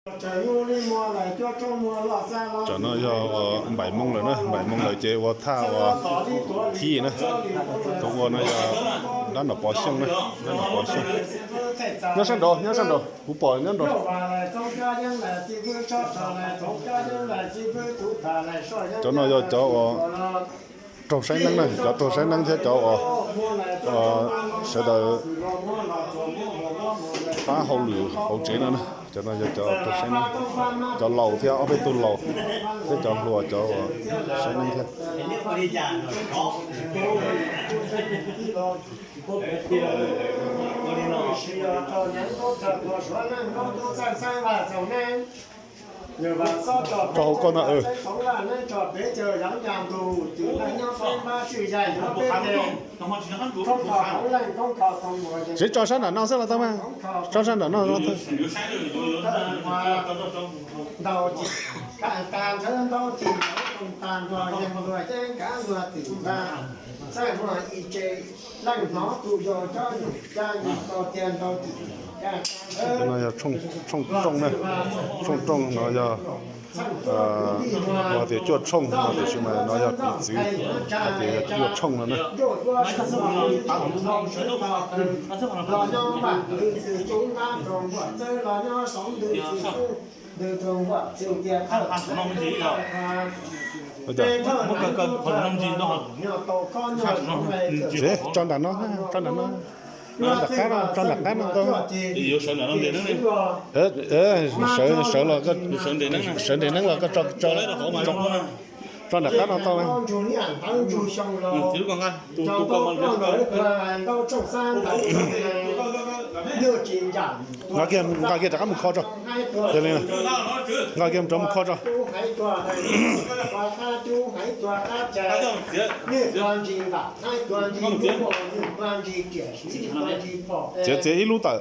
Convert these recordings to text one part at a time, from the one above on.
Cov no yog npaim moo lawm na, npaim moo lawm ces ua thaj ua thib na. Tus ua no yog dab Nom Pov Xyooj na, dab Nom Pov Xyooj. Nyob sab nraud, nyob sab nraud, kuv pom nyob nraud. Cov no yog cov uas raug saib neeb na, cov raug saib neeb thiab cov uas sawv daws pab hauj lwm hauv tsev no na. Cov no yog cov raug saib neeb, cov laus thiab ob peb tug laus thiab cov hluas cov uas saib neeb thiab. Rau hauv koj no. Tsev tso sab nram no xwb los tau mas, tso sab nram no no. No yog tshooj rooj na, tshooj rooj no yog ua tias cuaj tshooj no tiam sis mas no yog piv txwv hais tias yog cuaj tshooj no na. Tso nram no, tso nram no. Nram qab no, tso nram qab no tau. Sawv, sawv nres neeb los koj tso, tso nram qab no tau. Nqa kiag, nqa kiag rov qab mus kho tso. Yog li, nqa kiag rov mus kho tso. Txiav, txiav ib lub tawm.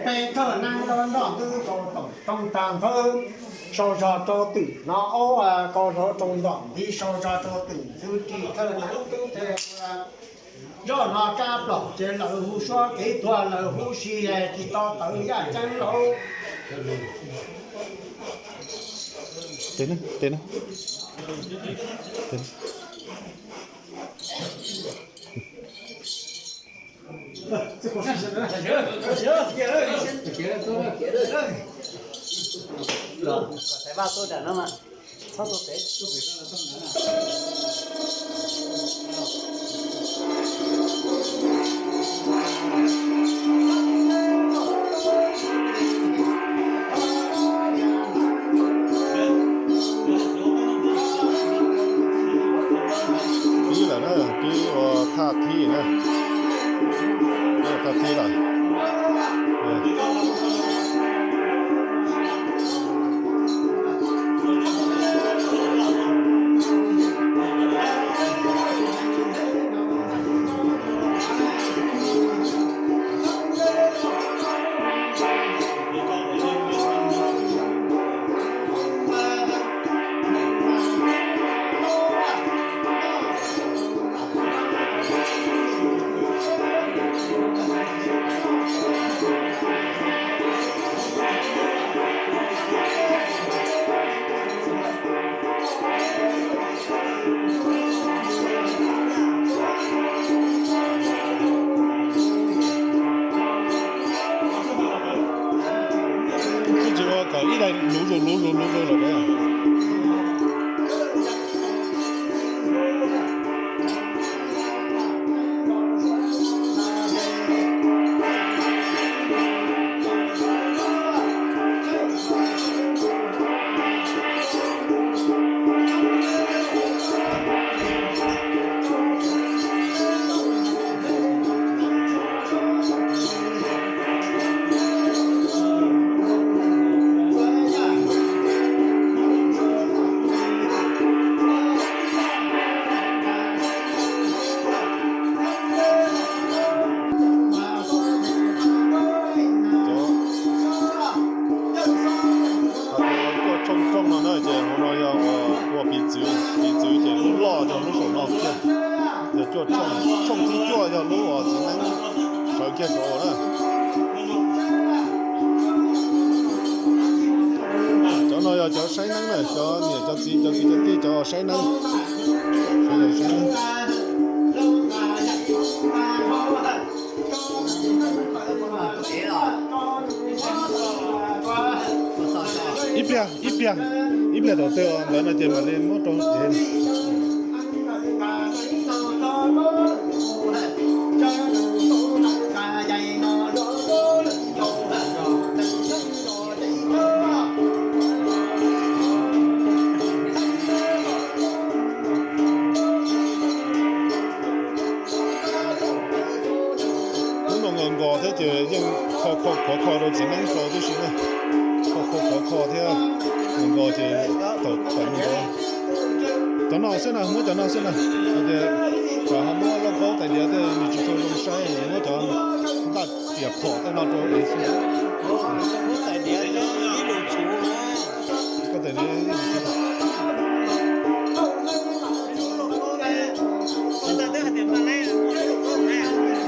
Peb thawj neeb nroj nroj ntub rau toom tooj tag nthawb, sau zog rau twm no aub, kau hluav rau ntom ntiv, sau zog rau twm ntxwv ris thawj neeb tub te zoj no kab plom ces lawv hu suab kev tuag, lawv hu si tsis tau tawv yaj ceeb lauj. Pib lawm na, pib ua thaj thib na. Pib ua thaj thib lawm. Tsis ua kom ib daim luv zus luv zus luv zus lawm. Cov no yog cov saib neeb na, cov niam cov txiv cov kwv cov tij cov saib neeb. Ib pliag, ib pliag, ib pliag tom tej ntawd no ces mam li muab rau. Hnub no nkos nkos thiab ces yeej kho kho khov kho rau txiv neeb tso tib si na. Kho kho khov kho thiab nkos nkos ces tawm tawm mus nkos. Cov no xwb na, muab cov no xwb na. Hais tias kom ho muab lauj kaub tais diav tej nws tsis tshua zoo saib, muab cov ntaj riam phom tej no rau ev xwb. Koj tais diav ib lus txhuv.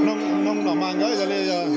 Noog nom mas nkawd yog li yog.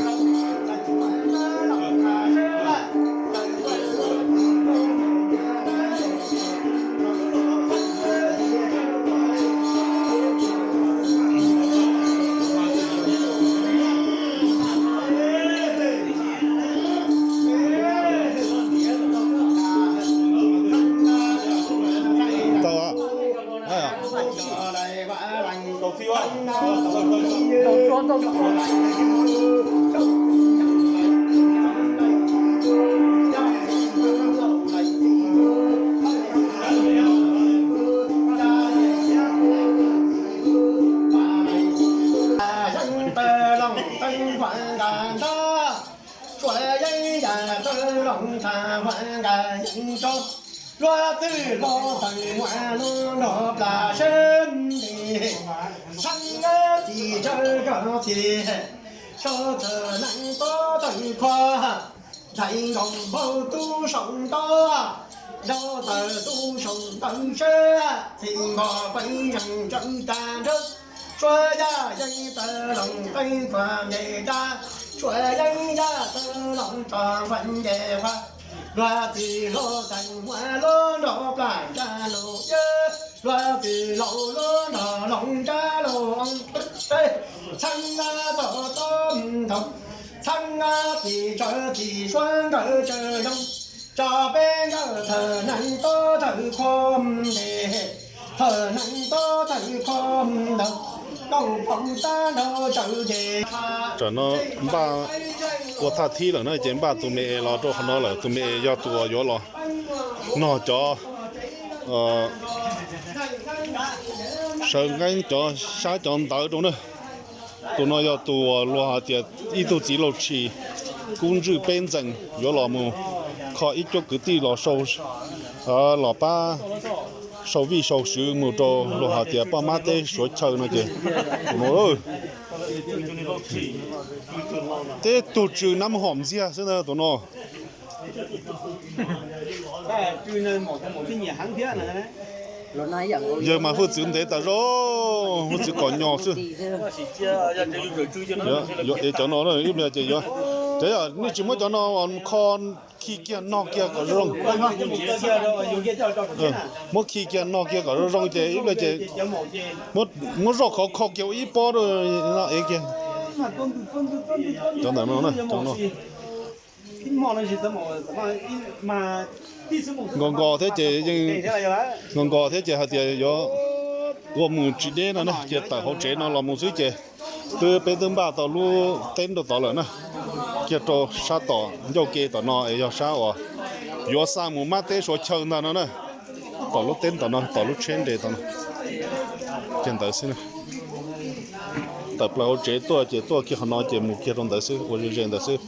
Tau. Tsuas yeej yam tawg los tag huam nkag yeej tso, luag twb los tawm huam los nrog plam seb ntes. Txheeb txim tsawv rog txim, rau tawm neeg tub tawm kho, ntxhais nkaus npaug tub saum nto, nrau tawm tub saum ntawv seb, txhim npog peev zeeg tsawv tag nrho. Suav yaj yeej tawg los teeb khuam nce dab, suav yeej yaj tawg los tso nqhuav nce qhuav. Luag txwm hlo tawm huam los nrog plam ntsaj los yaj, luag txwm laus los nrog laus ntsaj los teb. Txheeb txom tob nthav, txheeb txim tsawv txim suav nkawd tsawg zoo, tso peb nkawd thawm neeg tub thawm kho ntes, thawm neeg tub thawm kho ntawd, koom poom tab nrog tsawv ces. Tam no npaj ua thaj thib lawm na, ces npaj tus me es los rau qhov no lawm. Tus me es yog tus uas yuav los nog cov sawv nqeeb cov sab cov ntawv rau na. Tus no yog tus uas luag hais tias ib tug txiv laug tshis kub ntswj peb ntxees yuav los mus kho ib cuab kwv tij los sau, los pab sau vij sau sw mus rau luag hais tias poj mab teb suav chaw no ces tus no teb tug tsw nab hom ntxiag xwb ntag tus no. Yawg mas hwj txwv ntev tas zog, hwj txwv kom nyog xwb. Yuav ev cov no ib pliag ces yuav, cov yog nej tsis muab cov no kho khi kiag nog kiag kom zoo zoo. Muab khi kiag nog kiag kom zoo zoo ces ib pliag ces muab zoj khov kho kiag ua ib pob no ev kiag. Cov ntawm no, cov no nkos nkos thiab ces yeej nkos nkos thiab ces hais tias yuav ua mus tsis deb no na, ces tawm hauv tsev no los mus xwb ces twb peb twb npaj tau lub teb rau tod lawm na. Kiag rau sab tom ncauj ke tom no es yog sab uas yuav xa mus mab teb suav chaw ntag no na. Tom lub teb tom no, tom lub tsheb nres tom no, kiag ntawd xwb na. Tawm plaws hauv tsev tuaj ces tuaj kiag qhov no ces mus kiag rau ntawd xwb, ua ze ze ntawd xwb.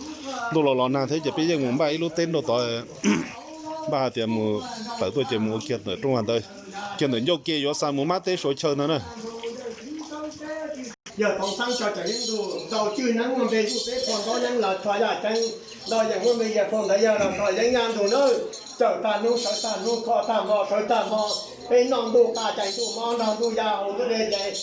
Ntuj los los nag thiab ces peb yeej mus npaj ib lub teb rau tod, npaj hais tias mus tawm tuaj ces mus ua kiag ntawm rooj ntawd, kiag ntawm ncauj ke yuav xa mus mab teb suav chaw ntag na. Yawg Toov Xeeb tso cov yeeb ntug ntau cwj neeb muaj npe zuj peb phua ntaub yeeb los tso yaj ceeb, ntau yeem muaj npe yawg phau ntawd yawg los tso yeeb yaj ntug nawb. Cawm tag hnub sawv tag hnub kho tag hmo sawv tag hmo, Peb noj ntuj qab cais ntuj mob nrog ntuj ya haus ntuj dej cais,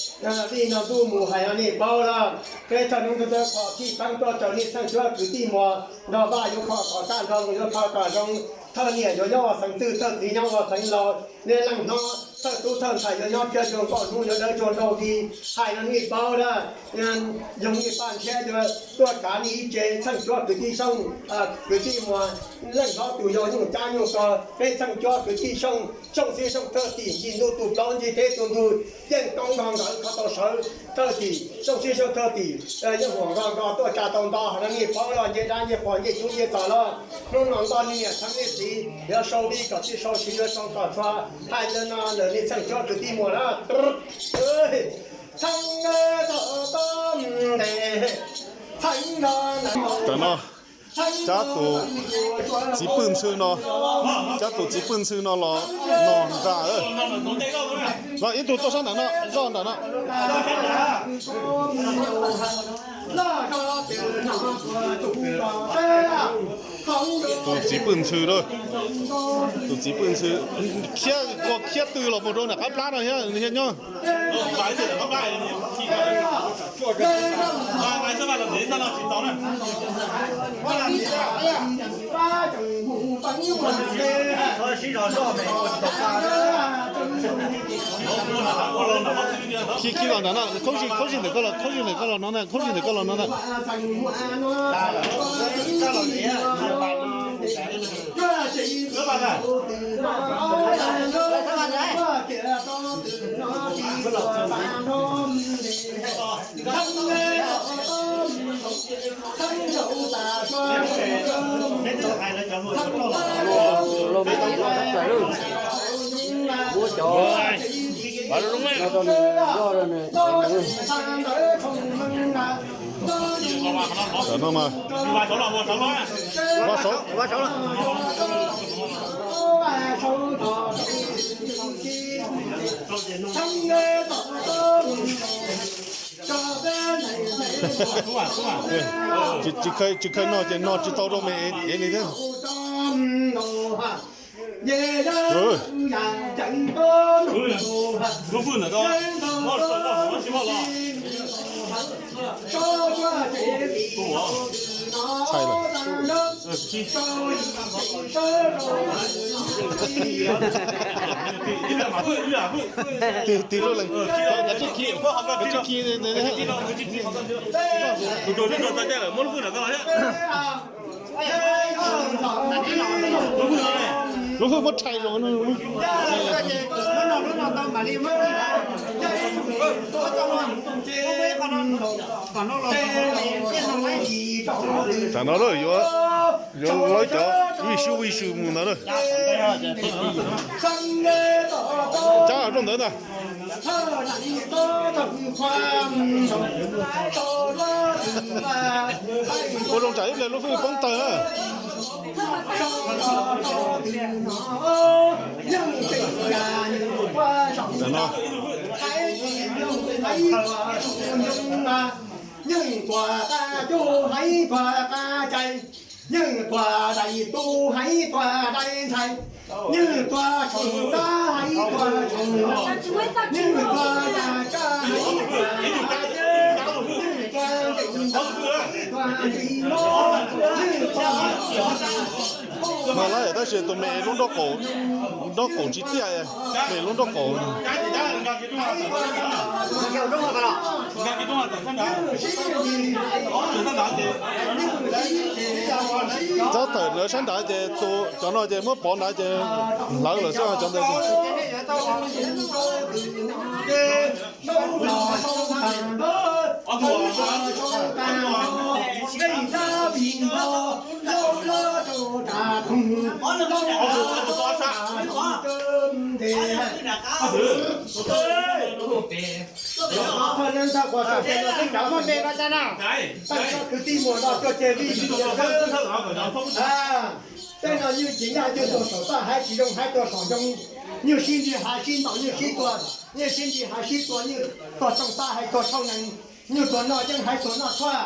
vij nrog ntuj mus hais rau nej paub lawm. Peb thawj hnub thawj thawj qhov thij pheeb tuaj raws nej txheej cuab kwv tij muas nrog Vaj yuav kho kom kaj nrog luag yuav kho kom zoo. Thawj niam yuav nyob ua xeev txwj, thawj txiv nyob ua xeev laus, nej leej hlob thawj tub thawj ntxhais yuav nyob kiag cuag nkaus hnub yuav dawb cuag nraug li. Hais rau nej paub lawm, yog nej paj ntshiab yuav tuaj kav nej ib tse txheej cuab kwv tij Xyooj, kwv tij muas, leej hlob tus yau nyuj cab nyuj kos, peb txheej cuab kwv tij Xyooj, Xyooj Xib Xyooj thawj tim, ncig ntuj tu plaub ncig teb tu ntug, yeej koob nrog nkawd kho tau sawv thawj tim, Xyooj Xib Xyooj thawj tim, yeej huam nrog nkawd tuaj tsa tau nto, hais rau nej paub los nce dab nce qhuas nce cub nce txos los. Hnub no nto nej niam thiab nej txiv yuav sau vij kom txhij sau siv yuav sau kom txhua. Hais ntawd no lawm nej txheej cuab kwv tij muas na. Txheej tom tom ntes, txheej no, cab tus txiv pwj ntxhw no, cab tus txiv pwj ntxhw no los no nra. Los ib tug tuaj sab nram no, zoj nram no. Tus txiv pwj ntxhw lawm, tus txiv pwj ntxhw khiab, ua khiab tw los mus rau nram qab plab no thiab nyob. Khib khib los nram no, khaub zig, khaub zig ntawm koj los, khaub zig ntawm koj los no na, khaub zig ntawm koj los no na. Cov no mas, tsis, tsis kheev noj ces noj tsis tau rau me ev li thiab. Txhais lawm. Tig, tig lub leeg, kav tsij khi, kav tsij khi. Lub hwj muab tshais zoo. Tam no lawm yuav, yuav lawv cov vij sub vij sw mus ntawd na. Cab rau ntawd ntag. Ua zoo tsam ib pliag lub hwj poob tawg na. Tam no. Nyeej tuag qab cub haiv tuag qab cai, nyeej tuag dais tub haiv tuag dais ntxhais, nyeej tuag tshooj xab haiv tuag tshooj, nyeej tuag yaj tsaj haiv tuag yaj, nyeej tuag nqis ntoo haiv tuag nqis mob, nyeej tuag. Mas lawm tab sis tus me lub nraub qaum, nraub qaum tsis tiaj, me lub nraub qaum. Txhob tawm lawv sab nrad ces tus cov no ces muab pov nrad ces hlawv lawm xwb cov ntawd. Kwv tij muam no tuaj ces vij, tej no nyuj tsis nyaj nyuj tuag saum txaj haiv tsis zoo haiv tuag saum ncoo, nyuj sib ntsig haiv sib ntaus nyuj sib tua, nyuj sib ntsig haiv sib tua nyuj tuag tshooj xab haiv tuag tshooj nees, nyuj tuag noj yeeb haiv tuag noj tshuaj.